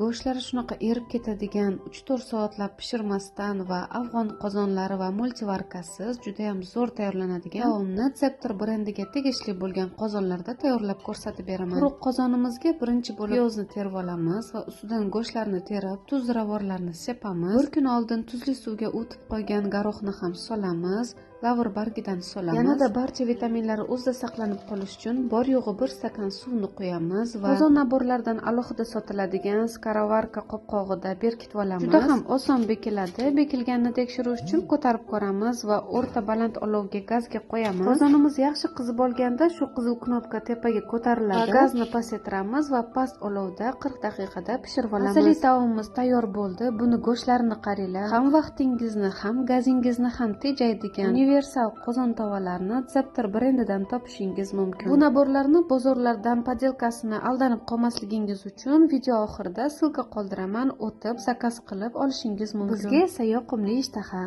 Go'shtlari shunaqa erib ketadigan 3-4 soatlab pishirmasdan va afg'on qozonlari va multivarkasiz juda ham zo'r tayyorlanadigan taomni Zepter brendiga tegishli bo'lgan qozonlarda tayyorlab ko'rsatib beraman. Quruq qozonimizga birinchi bo'lib piyozni terib olamiz va ustidan go'shtlarni terib, tuz ziravorlarni sepamiz. Bir kun oldin tuzli suvga o'tib qo'ygan garohni ham solamiz. Lavr bargidan solamiz. Yanada barcha vitaminlari o'zida saqlanib qolish uchun bor yo'g'i 1 stakan suvni qo'yamiz va qozon naborlardan alohida sotiladigan skorovarka qopqog'ida berkitib olamiz. Juda ham oson bekiladi. Bekilganini tekshirish uchun ko'tarib ko'ramiz va o'rta baland olovga gazga qo'yamiz. Qozonimiz yaxshi qizib olganda shu qizil knopka tepaga ko'tariladi. Gazni pasaytiramiz va past olovda 40 daqiqada pishirib olamiz. Mazali taomimiz tayyor bo'ldi. Buni go'shtlarini qaranglar. Ham vaqtingizni, ham gazingizni ham tejaydigan universal qozon tovalarni Zepter brendidan topishingiz mumkin. Bu naborlarni bozorlardan podelkasini aldanib qolmasligingiz uchun video oxirida ссылка qoldiraman, o'tib zakaz qilib olishingiz mumkin. Bizga esa yoqimli ishtaha.